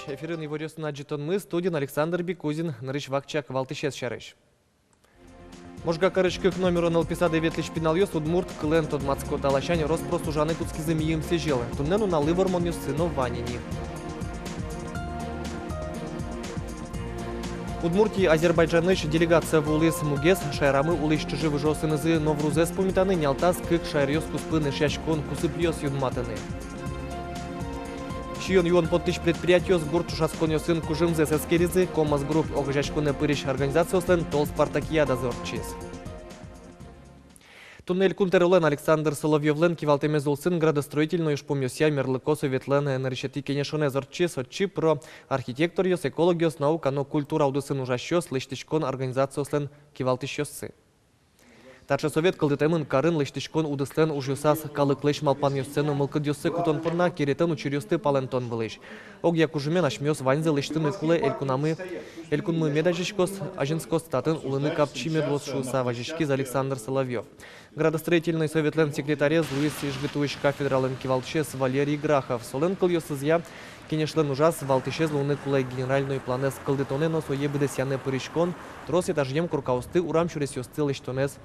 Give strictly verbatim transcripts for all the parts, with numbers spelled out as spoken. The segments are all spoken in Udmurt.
Эфирын иворъёсын адӟытонмы, студиын Александр Бекузин. Нырысь вакчияк валтӥсез сярысь. Можга карысь кык номеро нылпи садэ ветлӥсь пиналъёс удмурт кылэн тодматско. Та ласянь рос-прос ужаны кутскизы мийым сӥзьыл. Туннэ нуналлы вормонъёссы но вань ини. Удмуртие Азербайджанысь делегация вуылӥз. Мугез — шаерамы улӥсь чыжы-выжыосынызы Новрузэз пумитаны, нялтас кык шаеръёс куспын эшъяськон кусыпъёс юнматыны. Сиён-юон поттӥсь предприятиос гурт ӵошатсконъёсын кужымзэс эскеризы. «Комос Групп» огазеяськонэ пырись организациослэн тол спартакиадазы ортчиз. Туннэ Элькун тӧролэн Александр Соловьёвлэн кивалтэмез улсын градостроительной ужпумъёсъя мерлыко советлэн нырысетӥ кенешонэз ортчиз. Отчы пыро архитекторъёс, экологъёс, наука но культура удысын ужасьёс, лэсьтӥськон организациослэн кивалтӥсьёссы. Таӵе совет кылдытэмын карын лэсьтӥськон удыслэн ужъёсаз калыклэсь малпанъёссэ но мылкыдъёссэ кутон понна керетэн учыръёсты палэнтон вылысь. Огъя кужымен асьмеос ваньзэ лэсьтыны кулэ. Элькунамы, элькунмы мед азиськоз, азинскоз, татын улыны капчи мед луоз шуыса, вазиськиз Александр Соловьёв. Градостроительной советлэн секретарез луиз ИжГТУысь кафедралэн кивалтӥсез Валерий Грахов. Солэн кылъёсызъя, кенешлэн ужаз валтӥсез луыны кулэ генеральной планэз кылдытонэ но сое быдэсъяны пыриськон, трос этажъем коркаосты, урам сюресъёсты лэсьтонэз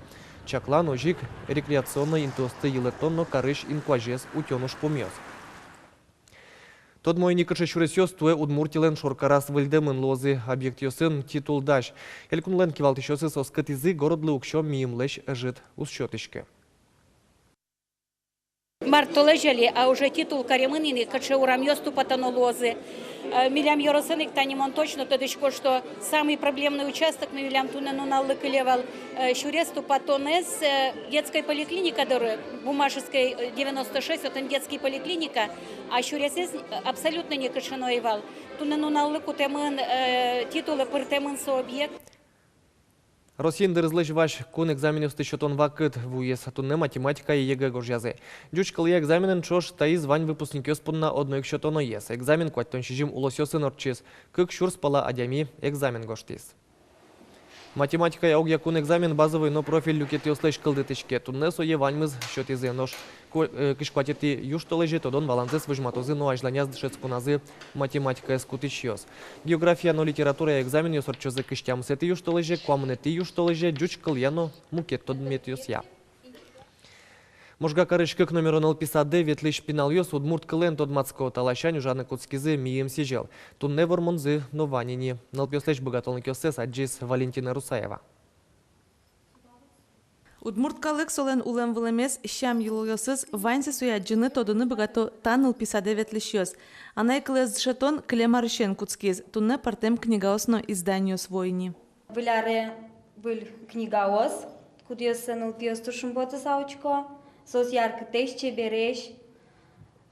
чаклан, озьы ик рекреационной интыосты йылэтон но карысь инкуазез утён ужпумъёс. Тодмо ини, кыӵе сюресъёс туэ Удмуртилэн шоркараз выльдэмын луозы. Объектъёсын титул дась. Элькунлэн кивалтӥсьёсыз оскытӥзы: городлы уксё мийымлэсь ӧжыт уз сётӥськы. Мар толэзь али, а уже титул каремын ини, кыӵе урамъёс тупатоно луозы. Э, милям ёросын ик, тани мон точно тодӥсько, что самый проблемный участок милям туннэ нуналлы кыле вал, э, сюрес тупатонэз, э, детской поликлиника доры, Буммашевской, э, девяносто шесть, отын детский поликлиника, а сюресэз, э, абсолютно нокыӵе но ӧй вал. Туннэ нуналлы кутэмын, э, титулэ пыртэмын со объект. Россиын дырызлэсь вазь кун экзаменъёсты сётон вакыт вуиз. Туннэ математикая ЕГЭ гожъязы. Ӟуч кылъя экзаменэн ӵош таиз вань выпускникъёс понна одно ик сётоноез. Экзамен куатьтон сизьым улосъёсын ортчиз. Кык сюрс пала адями экзамен гожтӥз. Математикая огъя кун экзамен базовой но профиль люкетъёслэсь кылдытӥське. Туннэ сое ваньмыз сётӥзы. Нош ку-, э, кызь куатетӥ южтолэзе тодон-валанзэс возьматозы но азьланяз дышетсконазы математикаез кутӥсьёс. География но литературая экзаменъёс ортчозы кызь тямысэтӥ южтолэзе, куамынэтӥ южтолэзе, ӟуч кылъя но мукет тодметъёсъя. Можга карысь кык номеро нылпи садэ ветлӥсь пиналъёс удмурт кылэн тодматско. Та ласянь ужаны кутскизы мийым сӥзьыл. Туннэ вормонзы но вань ини. Нылпиослэсь быгатонлыкъёссэс адӟиз Валентина Русаева. Удмурт калык, солэн улэм-вылэмез, сям-йылолъёсыз — ваньзэ сое адӟыны, тодыны быгато та нылпи садэ ветлӥсьёс. Анай кылэз дышетон кылем арысен кутскиз. Туннэ пӧртэм книгаос но изданиос вуо ини. Выль аре выль книгаос, кудъёссэ нылпиос туж шумпотыса учко. Соос яркытэсь, чебересь,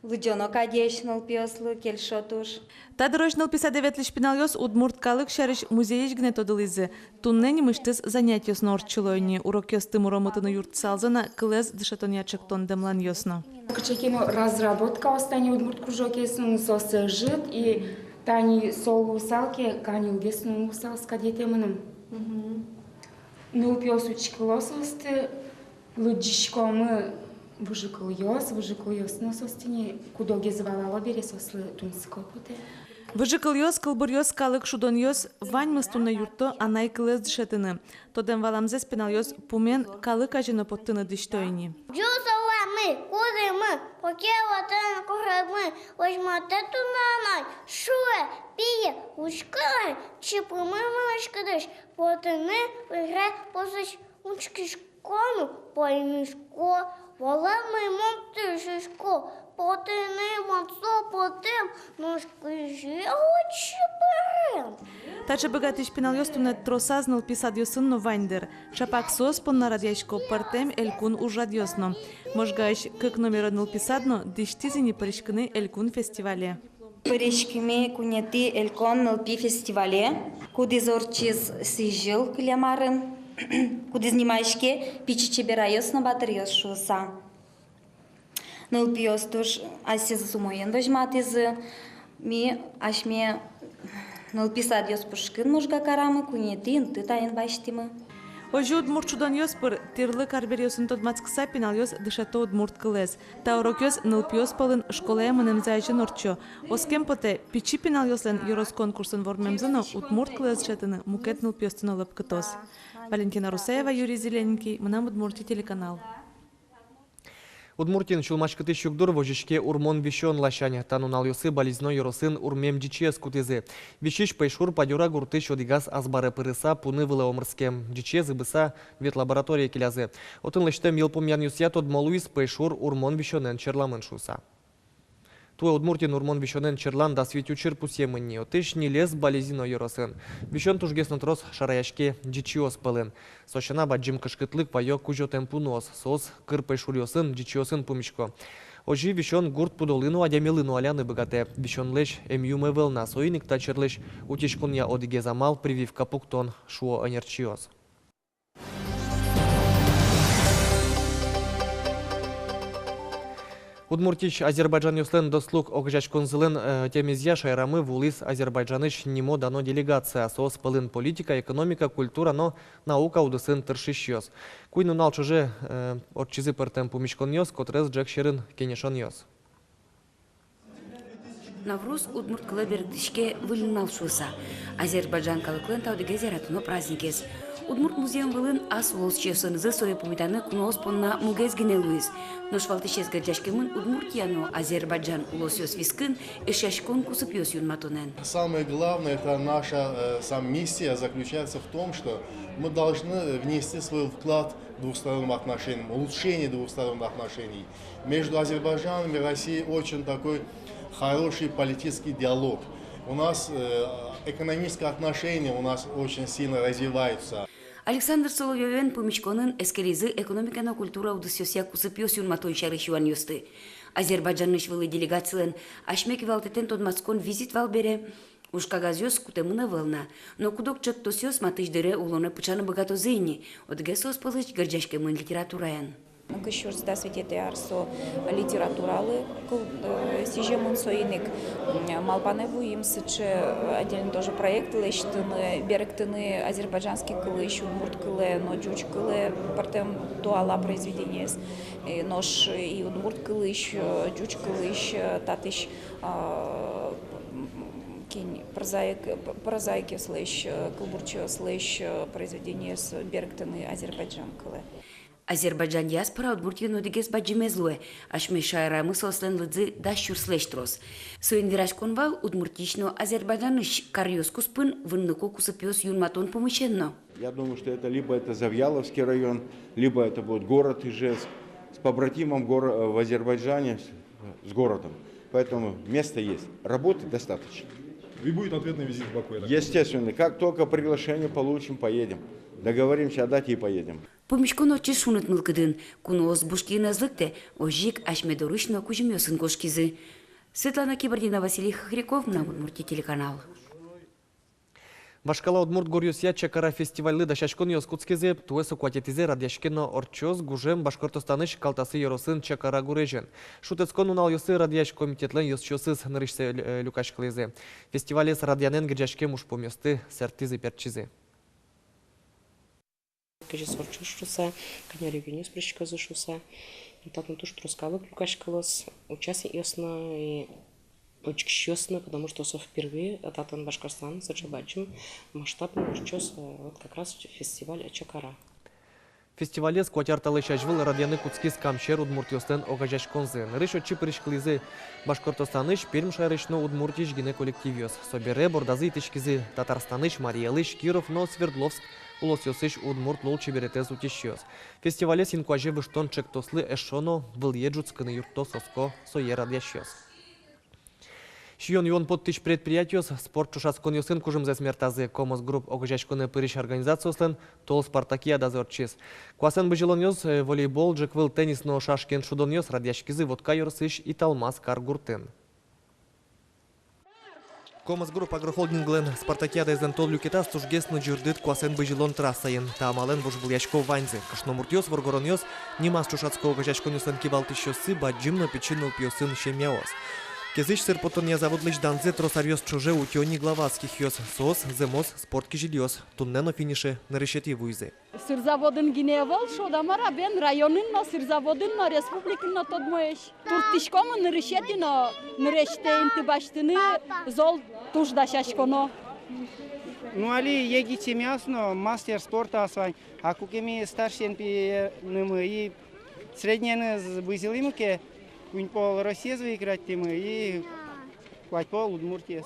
лыдӟоно кадесь, нылпиослы кельшо туж. Та дырозь нылпи садэ ветлӥсь пиналъёс удмурт калык сярысь музейысь гинэ тодылӥзы. Туннэ нимысьтыз занятиос но ортчыло ини. Урокъёсты муромытыны юрттысалзы на кылэз дышетонъя ӵектон-дэмланъёс но. Кыӵе ке но разработкаос тани удмурт кружокъёсын, соос ӧжыт, и тани со луысал ке, каньылгес но луысал кадь ке мыным. Мгм. Нылпиос учкыло соосты, лыдӟиськомы выжыкылъёс, выжыкылъёс но соосты ни кудогез валало бере, соослы тунсыко потэ. Выжыкылъёс, кылбуръёс, калык шудонъёс — ваньмыз туннэ юртто анай кылэз дышетыны. Тодэм-валамзэс пиналъёс пумен калык азе но поттыны дӥсьто ини. Ӟус улэммы, кудӥммы, поке ватэн куреммы, возьматэ туннэ анай, шуэ: пие, учкы ай, чипымы мынӥськытӥсь, потыны выре пусысь. Учкисько но паймисько, валамы мон тӥ сисько, потыны мон со потэм, нош кызьы отчы пырем. Таӵе быгатӥсь пиналъёс туннэ тросаз нылпи садъёсын но вань дыр. Ӵапак соос понна радъясько пӧртэм элькун ужрадъёс но. Можгаысь кык номеро нылпи сад но дӥсьтӥз ини пыриськыны элькун фестивале. Пыриськимы куинетӥ элькун нылпи фестивале, кудӥз ортчиз сӥзьыл кылем арын, кудӥз нимаське «Пичи чеберайёс но батыръёс» шуыса. Нылпиос туж асьсэзэс умоен возьматӥзы. Ми асьме нылпи садъёс пушкын Можга карамы, куинетӥ инты таин басьтӥмы. Озьы удмурт шудонъёс пыр тӥрлык арбериосын тодматскыса, пиналъёс дышето удмурт кылэз. Та урокъёс нылпиос пӧлын школае мынэмзы азьын ортчо. Оскем потэ, пичи пиналъёслэн ёрос конкурсын вормемзы но удмурт кылэз дышетыны мукет нылпиосты но лӧпкытоз. Валентина Русаева, Юрий Зелененький, «Мынам Удмуртие» телеканал. Удмуртиын сюлмаськытӥсь югдур возиське урмон висён ласянь. Та нуналъёсы Балезино ёросын урмем ӟичыез кутӥзы. Висись пӧйшур Падёра гуртысь одӥгаз азбаре пырыса пуны вылэ омырскем. Ӟичыез ыбыса ветлабораторие келязы. Отын лэсьтэм йылпумъянъёсъя тодмо луиз, пӧйшур урмон висёнэн черламын шуыса. Туэ Удмуртиын урмон висёнэн черлан дас вить учыр пусъемын ни. Отысь ньылез Балезино ёросын. Висён тужгес но трос шараяське ӟичыос пӧлын. Со сяна, бадӟым кышкытлык вайо кузётэм пуныос. Соос кыр пӧйшуръёсын, ӟичыосын пумисько. Озьы висён гурт пудолы но, адямилы но аляны быгатэ. Висёнлэсь эмъюм ӧвӧл на, соин ик та черлэсь утиськонъя одӥгез амал — прививка пуктон, шуо ӧнерчиос. Удмуртиысь азербайджанъёслэн «Дослуг» огазеяськонзылэн, э, ӧтемезъя шаерамы вуылӥз Азербайджанысь нимо-дано делегация. Соос пӧлын политика, экономика, культура но наука удысын тыршисьёс. Куинь нунал ӵоже, э, ортчизы пӧртэм пумиськонъёс, котырес ӝӧк сьӧрын кенешонъёс. Навруз удмурт кылэ берыктӥське выль нунал шуыса. Азербайджан калыклэн та одӥгез яратоно праздникез. Удмурт музъем вылын ас улосчиосынызы сое пумитаны куноос понна мугез гинэ луиз. Нош валтӥсез герӟаськемын Удмуртия но Азербайджан улосъёс вискын эшъяськон кусыпъёс юнматонэн. Самое главное, это наша, э, сам миссия заключается в том, что мы должны внести свой вклад двусторонним отношениям, улучшение двусторонних отношений. Между Азербайджаном и Россией очень такой хороший политический диалог. У нас, э, экономические отношения у нас очень сильно развиваются. Александр Соловьёвен пумиськонын эскеризы экономика но культура удысъёсъя кусыпъёс юнматон сярысь юанъёсты. Азербайджанысь вылӥ делегацилэн асьме кивалтэтэн тодматскон визит вал бере, ужкагазъёс кутэмын ӧвӧл на, но куд-ог ӵектосъёс матысь дыре улонэ пыӵаны быгатозы ини, одӥгез соос пӧлысь герӟаськемын литератураен. Кызь сюрс дас витетӥ ар со литературалы кыл, э, сӥземын, соин ик, м, малпанэ вуим сыӵе, э, отдельно тоже проект лэсьтыны, берыктыны азербайджанский кылысь удмурт кылэ но ӟуч кылэ пӧртэм туала произведениез. Э, нош и удмурт кылысь, э, ӟуч кылысь, э, татысь, а, кин прозаик, прозаикъёслэсь, э, кылбурчиослэсь, э, произведениез берыктыны азербайджан кылэ. Азербайджан диаспора Удмуртиын одӥгез бадӟымез луэ, асьме шаерамы соослэн лыдзы дас сюрслэсь трос. Соин вераськон вал Удмуртиысь но Азербайджанысь каръёс куспын вынныку кусыпъёс юнматон пумысен но. Я думаю, что это либо это Завьяловский район, либо это будет город Ижевск с побратимом горо-, э, в Азербайджане с, с городом. Поэтому место есть, работы достаточно. И будет ответный визит в Баку, я так понимаю? Естественно, как только приглашение получим, поедем. Договоримся о дате и поедем. Пумиськон ортчиз шуныт мылкыдын. Куноос буш киын ӧз лыктэ, озьы ик асьме дорысь но кузьымъёсын кошкизы. Светлана Кибардина, Василий Хохряков, «Мынам Удмуртие» телеканал. Вашкала удмурт гуръёсъя «Чакара» фестивальлы дасяськонъёс кутскизы. Туэ со куатетӥзэ радъяське но ортчоз гужем Башкортостанысь Калтасы ёросын Чакара гурезьын. Шутэтскон нуналъёсы радъясь комитетлэн ёзчиосыз нырысьсэ лю-, э, люкаськылӥзы. Фестивалез радъянэн герӟаськем ужпумъёсты сэрттӥзы-пертчизы. Кызьы со ортчоз шуыса, кӧня регионъёс пыриськозы шуыса. Татын туж трос калык люкаськылоз, участникъёс но и учкисьёс но, потому что со впервые татын Башкортостанын сыӵе бадӟым масштабный ортчоз, э, вот как раз фестиваль «Чакара». Фестивалез куать ар талэсь азьвыл радъяны кутскиз Кам сьӧр удмуртъёслэн огазеяськонзы. Нырысь отчы пыриськылӥзы Башкортостанысь, Пермь шаерысь но Удмуртиысь гинэ коллективъёс. Собере бордазы итӥськизы Татарстанысь, Марий Элысь, Киров но Свердловск улосъёсысь удмурт лулчеберетэз утисьёс. Фестивалез инкуазе выжтон ӵектослы эшшо но вылӥе ӝутскыны юрттоз, оско сое радъясьёс. Сиён-юон поттӥсь предприятиос спорт ӵошатсконъёсын кужымзэс мертазы. «Комос Групп» огазеяськонэ пырись организациослэн тол спартакиадазы ортчиз. Куасэн бызьылонъёс, э, волейбол, ӝӧк выл теннис но шашкаен шудонъёс радъяськизы Вотка ёросысь Италмас каргуртын. «Комос Групп» агрохолдинглэн спартакиадаезлэн тол люкетаз тужгес но ӟырдыт куасэн бызьылон трассаын. Та амалэн вожвылъясько ваньзы: кышномуртъёс, воргоронъёс, нимаз ӵошатско огазеяськонъёслэн кивалтӥсьёссы, бадӟым но пичи нылпиосын семьяос. Кезысь сыр поттонъя заводлэсь данзэ трос аръёс ӵоже утё ни Главаскихъёс. Соос зэмос спорт кизилиос. Туннэ но финише нырысетӥ вуизы. Сыр заводын гинэ ӧвӧл, шуод-а, мар-а, бен, районын но, сыр заводын но, республикын но тодмоесь. Турттӥськомы нырысетӥ но нырысетӥ инты басьтыны, зол туж дасяськоно. Ну, али егит семьяос но мастер спорта ас вань. А куке ми старшенпиенымы и средненыз бызьылӥмы ке, куинь пол Россиез выигратьтӥмы и куать пол Удмуртиез.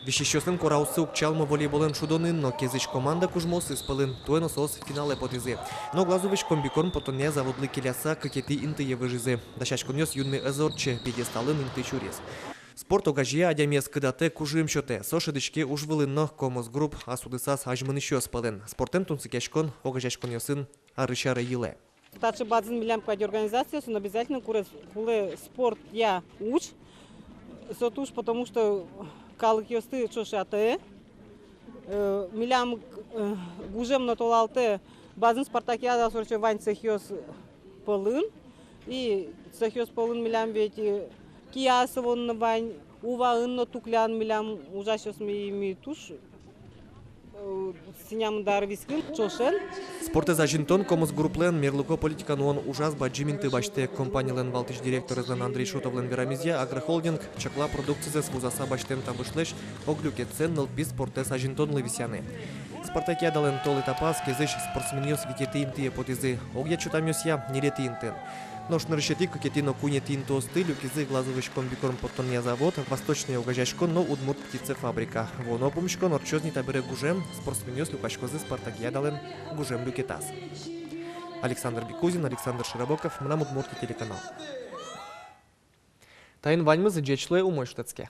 Висисьёслэн кораоссы уг чалмо волейболэн шудонын но. Кезысь команда кужмоосыз пӧлын. Туэ но соос финалэ потӥзы. Но Глазовысь комбикорм поттонъя заводлы келяса кыкетӥ интые выжизы. Дасяськонъёс юнме ӧз ортчы, пьедесталын инты сюриз. Спорт огазея, адямиез кыдатэ, кужым сётэ. Со шӧдӥське уж вылын но. «Комос Групп» ас удысаз азьмынӥсьёс пӧлын. Спортэн тунсыкъяськон огазеяськонъёсын арысь аре йылэ. Таӵе бадӟым милям кадь организациосын обязательно куре, кулэ спортъя уж. Со туж, потому что калыкъёсты ӵошатэ. Э, милям, э, гужем но толалтэ, бадӟым спартакиадаос ортчо вань цехъёс пӧлын. И цехъёс пӧлын милям ведь, э, Киясовоын но вань, Уваын но, Тукляын милям ужасьёсмы, и ми туж, э, сӥнямын да ар вискын ӵошен. Спортэз азинтон «Комос Групплэн» мерлыко политика нуон ужаз бадӟым инты басьтэ. Компанилэн валтӥсь директорезлэн Андрей Шутовлэн верамезъя, агрохолдинг чакла продукцизэс вузаса басьтэм табышлэсь ог люкетсэ нылпи спортэз азинтонлы висъяны. Спартакиадалэн тол этапаз Кезысь спортсменъёс витетӥ интые потӥзы. Огъя чотамъёсъя, ньылетӥ интын. Нош нырысетӥ, кыкетӥ но куинетӥ интыосты люкизы Глазовысь комбикорм поттонъя завод, «Восточный» огазеяськон но «Удмурт птицефабрика». Вуоно пумиськон ортчоз ни табере гужем. Спортсменъёс люкаськозы спартакиадалэн гужем люкетаз. Александр Бекузин, Александр Широбоков, «Мынам Удмуртие» телеканал. Таин ваньмыз. Ӟеч луэ, умой шутэтске.